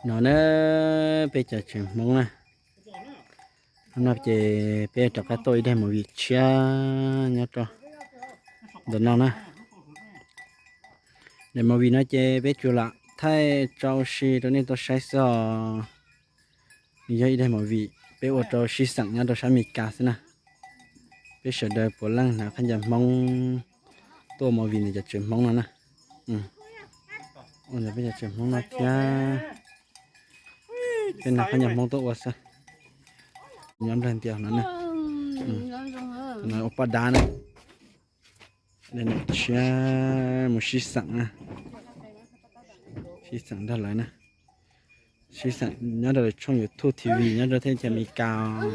No na, peb cov tsev Hmoob na, hnub no ces peb rov qab tuaj ua ib daim movie tshiab nyob rau ntawm no na. Daim movie no ces peb tsuas lam thaij tso ua si rau nej tau saib xwb os. Nws yog ib daim movie peb ua rau sib xeem nyob rau sab Amelikas xwb na. Peb sawv daws puav leej hnav qhaub ncaws Hmoob tuaj ua movie ntawm cov tsev Hmoob no na. Ua ntawm peb cov tsev Hmoob no thiab. Peb hnav qhaub ncaws Hmoob tuaj ua xwb. Nyob nplawg ntias no na. No ua poj dab na. Daim no tshiab mus sib xeem na. Sib xeem nrog lawv na. Sib xeem nyob rau lawv tshooj YouTube T V nyob rau teb chaws Amelikas.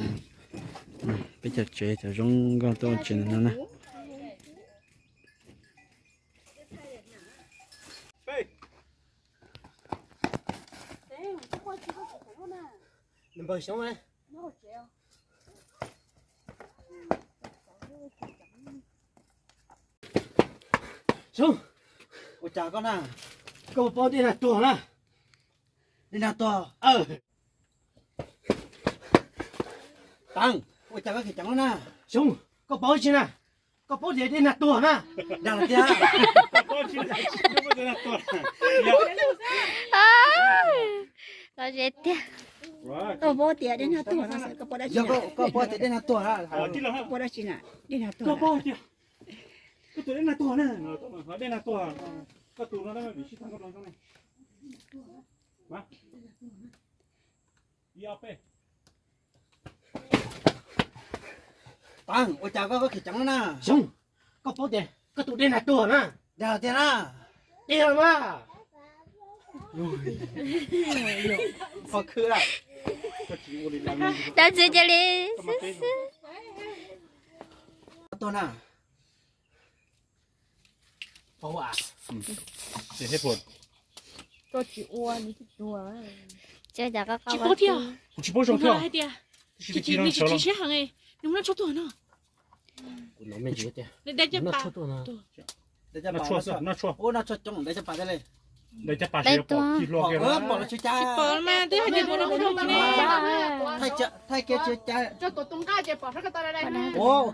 Peb cov tsev cov zoo nkauj tuaj ua tsev ntawm no na. Xyoob, ua cas koj na? Koj puas paub dej nag tuag na? Dej nag tuag. Taab, ua cas koj kheev ceev na? Xyoob, koj paub tsi na? Koj paub tias dej nag tuag na? Dag los tiag. Los ze tiag. Koj paub tias dej nag tuag no, koj paub dab tsi? Yog koj paub tias dej nag tuag na, koj paub dab tsi na? Dej nag tuag. Koj paub tias, koj tus dej nag tuag na, dej nag tuag. Koj tus no vim sib tag koj rau zoo ne. Taab, ua cas koj kheev ceev na? Xyoob, koj paub tias koj tus dej nag tuag na? Dag tiag na? Tiag mas. Qhov khwb a. Dab tsi cia li. Tuag na. Tsis paub thiab. Kuv tsis paub zoo thiab. Nws muaj noj tshuaj tuag no. Noj tshuaj, noj tshuaj. Noj tshuaj coob, noj tshuaj. Dai caj pas, pom los tsis cas. Tsis pom mas twb hais tias mus no mus no mas ne. Thaij kiag tsis cas. Ua, ua,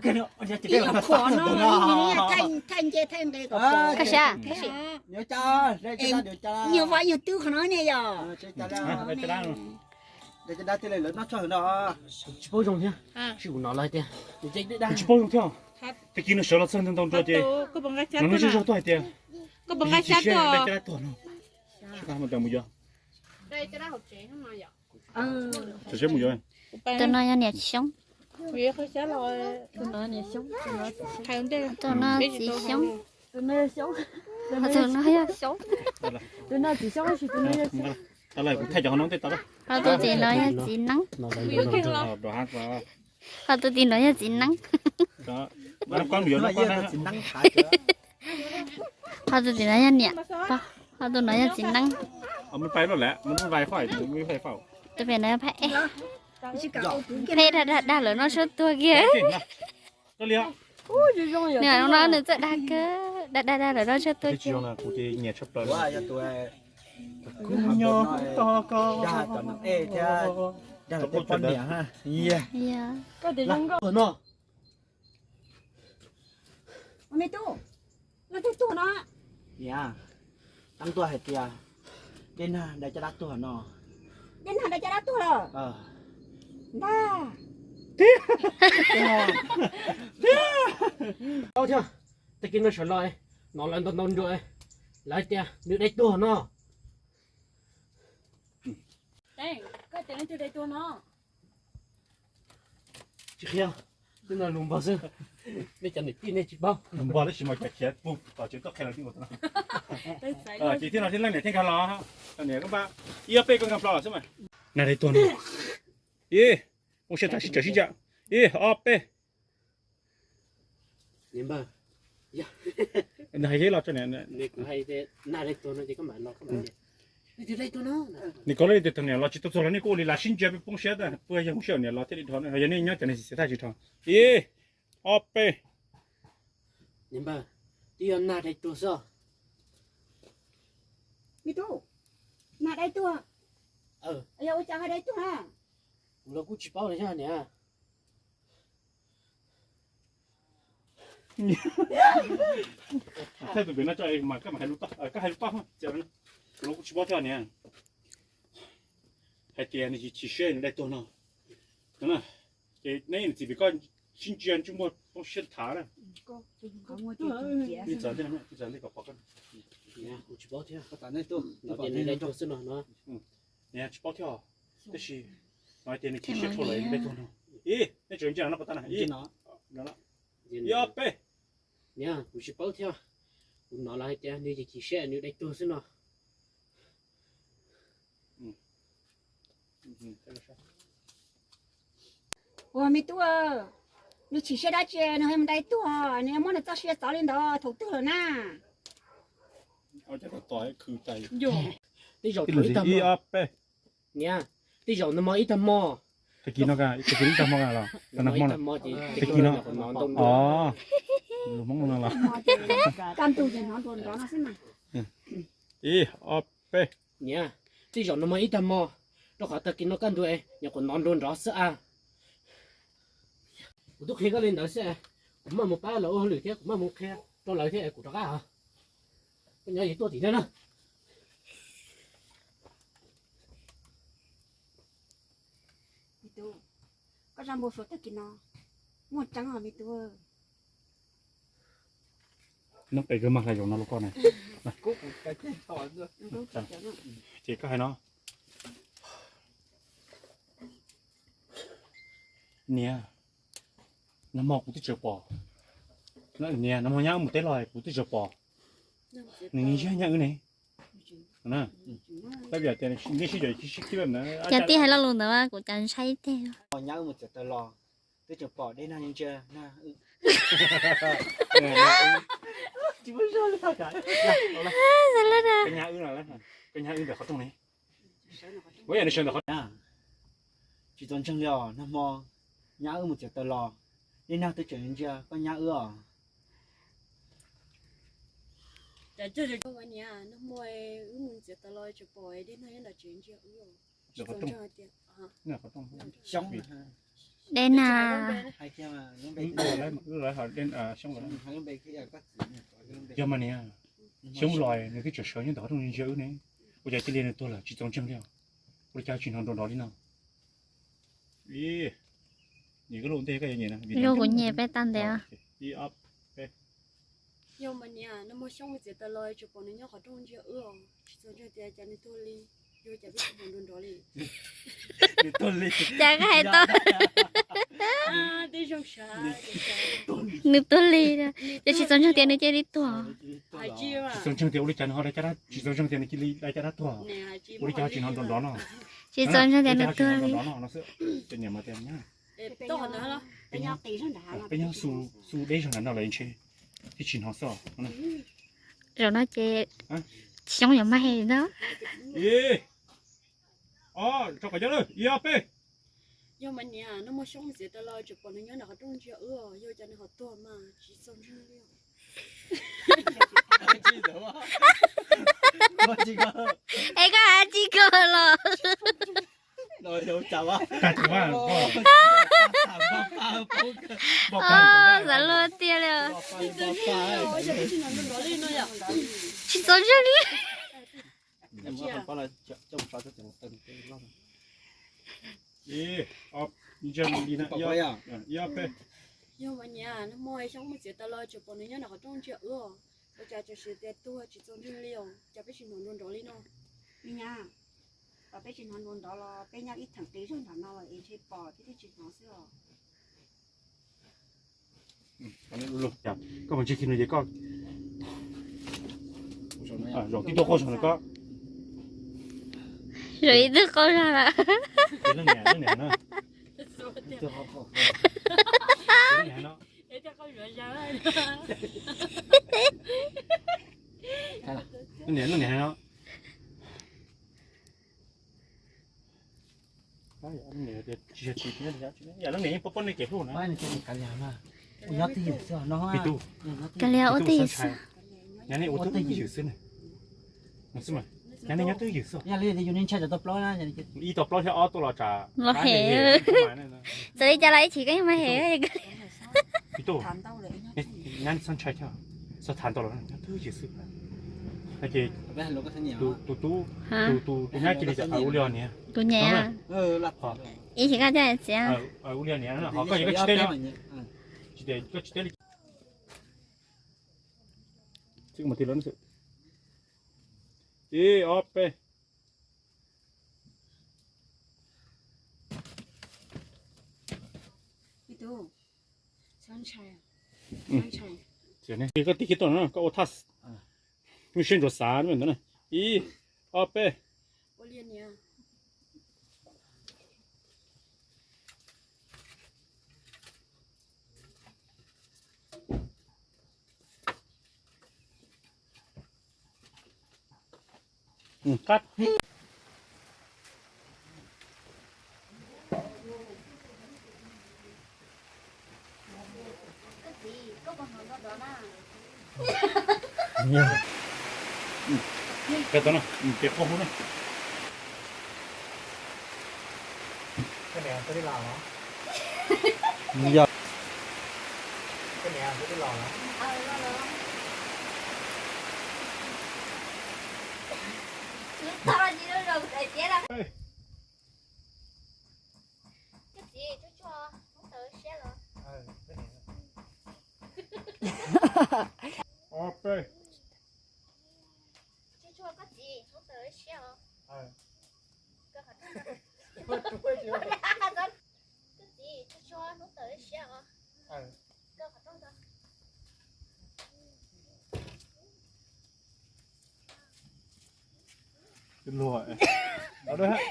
thaij nce thaij nqis kom pom. Nyuag vaj nyuag twb qhov no ne yom. Dai caj dab thiaj li lawv noj tshuaj no. Tsis paub zoo thiab. Sib ua no lawv tias, tsis paub zoo thiab. Tag kis nws sawv los txog ntau ntau nrua ces nws noj zej zog tuaj hais tias, dai caj dab tuag no. Mus yuav. Tus no yog niam Xyoob. Tus no txiv Xyoob. Ho tus no yog Xyoob. Ho tus tim no yog txiv Neeb. Ho tus tim no yog txiv Neeb. Ho tus tim no yog niam. Ho tus no yog txiv Neeb. Tus pem no yog Phaj Ej. Phaj Ej dag dag dag lawv noj tshuaj tuag kiag. Nws no nws txawj dag kawg, dag dag dag lawv noj tshuaj tuag kiag. Me tub, no tej tuag no. Niam, Taab tuaj hais tias dej nag dai caj dab tuag no. Dej nag dai caj dab tuag los? Ntag. Thiab, tag kis no sawv los hnov lawv ntau ntau nrua, lawv tias nws dai tuag no. Koj tias leej twg dai tuag no? Tsis qhia, twb no lus npog xwb. Nej cov niam tij nej tsis paub. Lus npog tab sis mas cov khiav pug tom tsev tuaj qhia lawv tias ua no. Ces thiab no thiab leej niam thiab nkag los, niam koj npaj ib ob peb koj nkag plho xwb mas. Nag dai tuag no. Ib, ua siab tag sib tawm sib ntsia. Ib ob peb. Hais los tso niam. Nws kov li tias tus niam los tsis tau txog los nej kuj ua li las sib ntsia peb poob siab tas, puas yog kuv siab niam los thiaj li dhau, yog nej nyob cov neeg xis xis thaj tsis dhau. Ib, ob peb. Twb yog nag dai tuag xwb. Me tub, nag dai tuag. Yog ua cas ho dai tuag na? Kuv los kuj tsis paub li thiab niam. Thaij tus pem no tso mas koj mam hais lus toj, koj hais lus toj. Kuv los kuj tsis paub thiab niam. Hais tias nws chim siab nws dai tuag no. Ces neb niam txiv pem koj sib ntsia ntsej muag poob siab thav na. Kuv tsis paub thiab. Kuv tsis paub thiab. Dai tuag xwb no no. Niam tsis paub thiab, tab sis no hais tias nws chim siab dhau lawm dai tuag no. Ib, nej tseem ntsia no pov tag na. Ib, ib ob peb. Niam, kuv tsis paub thiab. Kuv hnov lawv hais tias nws chim siab nws dai tuag xwb no. Ua me tub, nws chim siab dab tsi nws ho mus dai tuag, nws muab nws txoj sia txov li ntawd thaum twg lawm na? Tej zaum, niam, tej zaum nag hmo ib tag hmo. Tag kis no, tag kis ib tag hmo los? Tag kis no. Lus Hmoob no los? Kaj ntug ces hnov nrov nrov no xwb mas. Ib ob peb. Niam, tej zaum nag hmo ib tag hmo, rau qhov tag kis no kaj ntug es nyuam qhuav hnov nrov nrov xwb a. Kuv twb qhia koj li ntawd xwb, kuv mam mus pab lawv ua hauj lwm thiab kuv mam mus qhia rau lawv thiab es kuv rov qab os. Koj nyob yus tuaj tim no na. Me tub, koj zaj npau suav tag kis no muaj tseeb os me tub. Nyob pem kawg mas hlais zaum no los koj na. Ces koj hais no. Niam, nag hmo kuv twb tseem pom. Niam, nag hmo nyab wb mus teb los kuv twb tseem pom. Nws nyiag nyab wb ne. Tab vim tias nej sib cav sib khib na. Cas tij hais lo lus ntawd kuv cas ntshai teg. Nyab wb mus txawm taw los twb tseem pom dej nag ntsia na. Koj nyab wb ntawm qhov rooj ne. Tsis txaus ntseeg li os, nag hmo nyab wb mus txiav taws los, dej nag twb tseem ntsia koj nyab wb os. Nag hmo wb mus txiav taws los tseem pom dej nag nyob nram tsev ntsia wb os. Xyoob, dej nag. Yog mas niam, Xyoob los nws twb tseem sawv nyob ntawm qhov rooj ntsia wb ne. Ua cas cia li nws tuag lawm tsis txaus ntseeg li os. Ua li cas tsis hnov nrov nrov li no. Yog kuv nyiam peb tag ntev. Yog mas niam, nag hmo Xyoob mus txiav taws los tseem pom nws nyob qhov rooj ntsia wb os, tsis txaus ntseeg tias cas nws tuag li, yog cas peb tsis hnov nrov nrov li. Cas koj hais tau nws tuag li, ces tsis txaus ntseeg tias nws cia li tuag. Tsis txaus ntseeg tias ua li cas nws ho dai caj dab, tsis txaus ntseeg tias nws cia li dai caj dab tuag. Ua li cas ho tsis hnov nrov nrov no. Tsis txaus ntseeg tias nws tuag li. Peb nyob xu deb zog nram no lawm ntshe thiaj tsis hnov xwb. Zaum no ces Xyoob yuav mag he ntag. Yog mas niam, nag hmo Xyoob mus txiav taws los tseem pom nws nyob nram qhov rooj ntsia wb os, yog cas nws ho tuag mas tsis txaus ntseeg li. Es koj hais tsis kawg los. Xav luag tiag li. Tsis txaus ntseeg li. Yog mas niam, nag hmo Xyoob mus txiav taws los tseem pom nws nyob nram qhov rooj ntsia wb os, ua cas txawm sim tias tuag tsis txaus ntseeg li os, cas peb tsis hnov nrov nrov li no. Me nyab, peb tsis hnov nrov nrov los peb nyob ib theem qis zog nram no es ntshe pom thiab thiaj tsis hnov xwb os. Koj mus ntsib khi no ces koj zaum tib tug qaug zog na koj. Zaum ib tug qaug zog na. Niam, niam no. Yam leej niam yeej poob poob nej kev hlub na. Tus, kav liam ua twj ywm xwb. Yog nej ua twj ywm xwb na. No xwb mas. Nyob twb ywm xwb. Ib tau plaub thiab ob tuaj los tsam los hem. Txawm li cas los ib chim koj yeej mas hem. Nyab txhob ntshai thiab, txhob tham ntau los nyob twb ywm xwb. Ces tus tub, tus nyab cia li ua li os niam. Tus nyab. Ib chim koj coj txiv. Ua li os niam, ho koj tsis teb li. Tsis teb li. Ib ob peb. Koj tig kiag tuaj no koj ua thaj, seb ntsuav xav ntawd na. Ib ob peb. Koj tau no, ces qhov hauv no. Yog. Ob peb.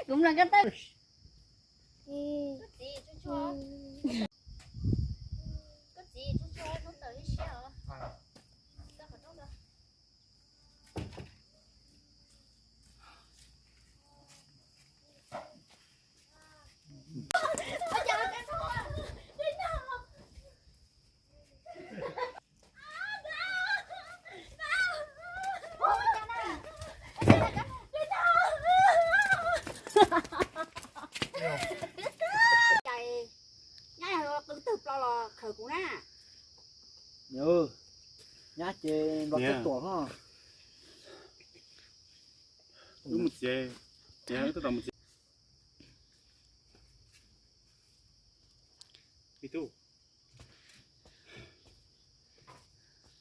Kuv mloog koj tawm. Nyab qw tawg plaws los khawm kuv na. Nyab ces nplo txog tuam no. Wb mus txiav, wb tab tom mus txiav. Me tub.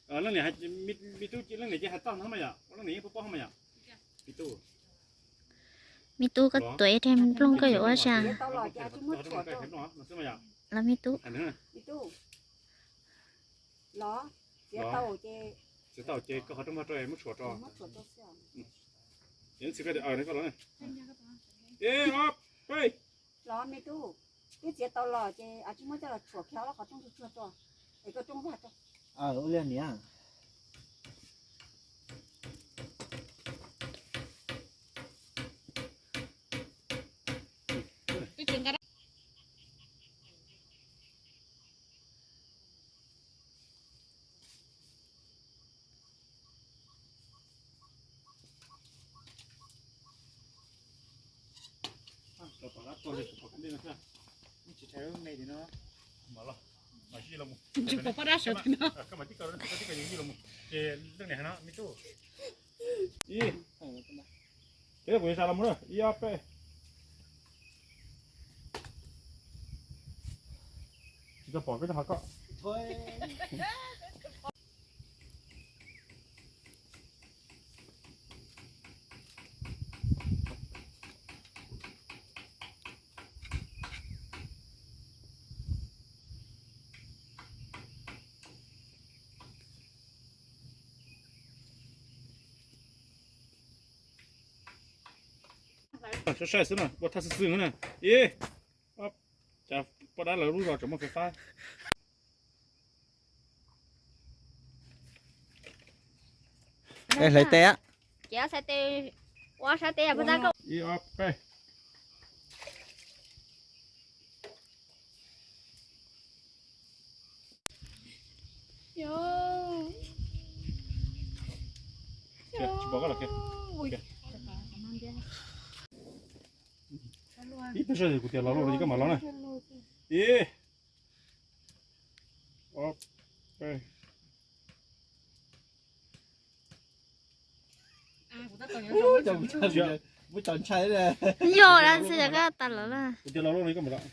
Leej niam, me tub, leej niam ces hais toj no mas yom, leej niam yeej paub paub mas yom. Me tub, koj tuav ib reg nplooj koj yuav ua cas? Los me tub. Txiav tau ces koj qhov rooj vag rau muab tshuam rau. Ib ob peb. Los me tub, twb txiav tau los ces tsis muab coj los tshuam kiag ob qhov rooj tsuag tsuag rau, es koj rooj vag rau. Ua li niam. Poj dab sawv no. Ces leej niam no me tub. Ib, ces kuv yuav zam los mus na, ib ob peb. Tsis tau pom koj coj qhov koj. Saib saib xwb na, ua thaj xwb xwb na. Ib, ob, cas poj dab lawv lub zos tseem muaj fais fab. Hlais tes. Ces ua xaiv tes, ua xaiv tes poj dab koj. Ib ob peb. Tsis pom koj los kiag. Ib pliag kuv tias los lauj los koj mam los na. Ib, ob, peb. Yog dab tsi koj tas los lawm. Kuv tias los lauj los koj mam los.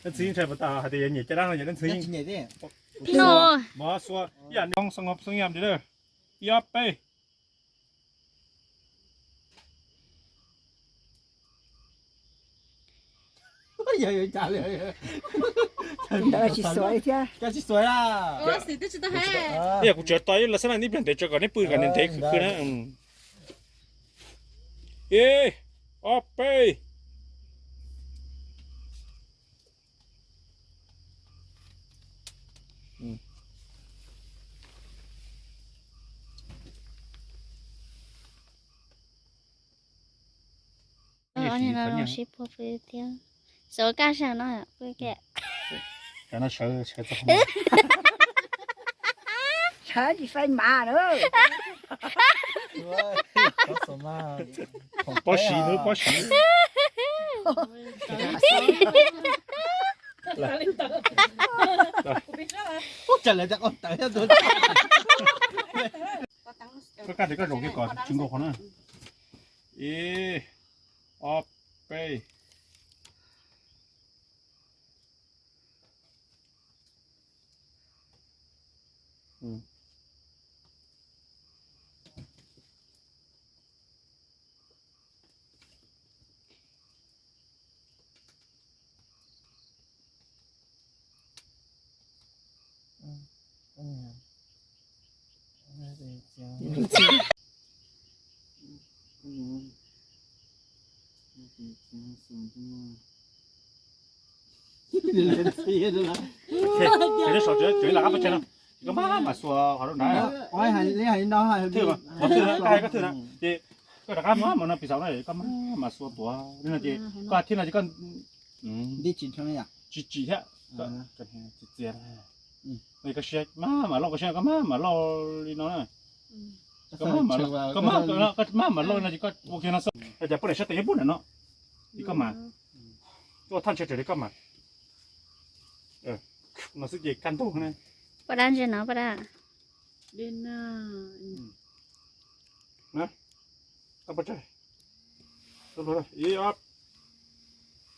Dab ntxwg ntshai puas tas hais tias yog nyem caj dab no yog dab ntxwg. No. Mov xua ib yam nyob xoo hov xoo yam li na. Ib ob peb. Ntawd tsis xuav thiab. Ib yam kuv tsuas tos ib los xab na ib pliag ntev tso kom neb pw kom ntev ntev khwv khwv na. Ib, ob peb. Sawv kaj sab no pw kiag. Sawv tsis faib mas na. Pob siv, pob siv. Koj kaj tes koj zaum kiag kom tsis nkaus qhov na. Ib, ob, peb. Koj mas mas xua qhov rau nrad. Koj thwj na, ces koj rov qab mus no pis xaus na, koj mas mas xua tuav li no ces koj thiab no ces koj tsis tsim thiab. Txias, koj siab mas mas loj, koj siab koj mas mas loj li no na. Koj mas mas loj li no ces koj ua kiag no xwb, cas poj niam sab tes nyob pub ntawm no. Ces koj mas, koj thaj ntshe raws li koj mas. No xwb ces kaj ntug na. Poj dab ntse no poj dab. Ib ob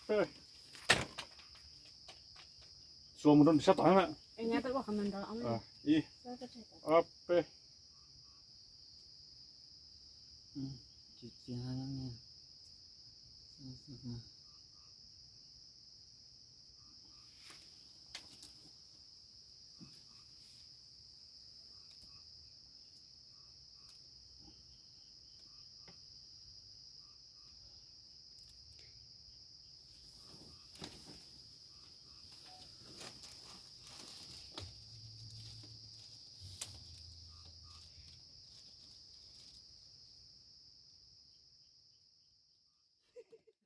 peb. Xuas mus rau sab tod na. Ib ob peb.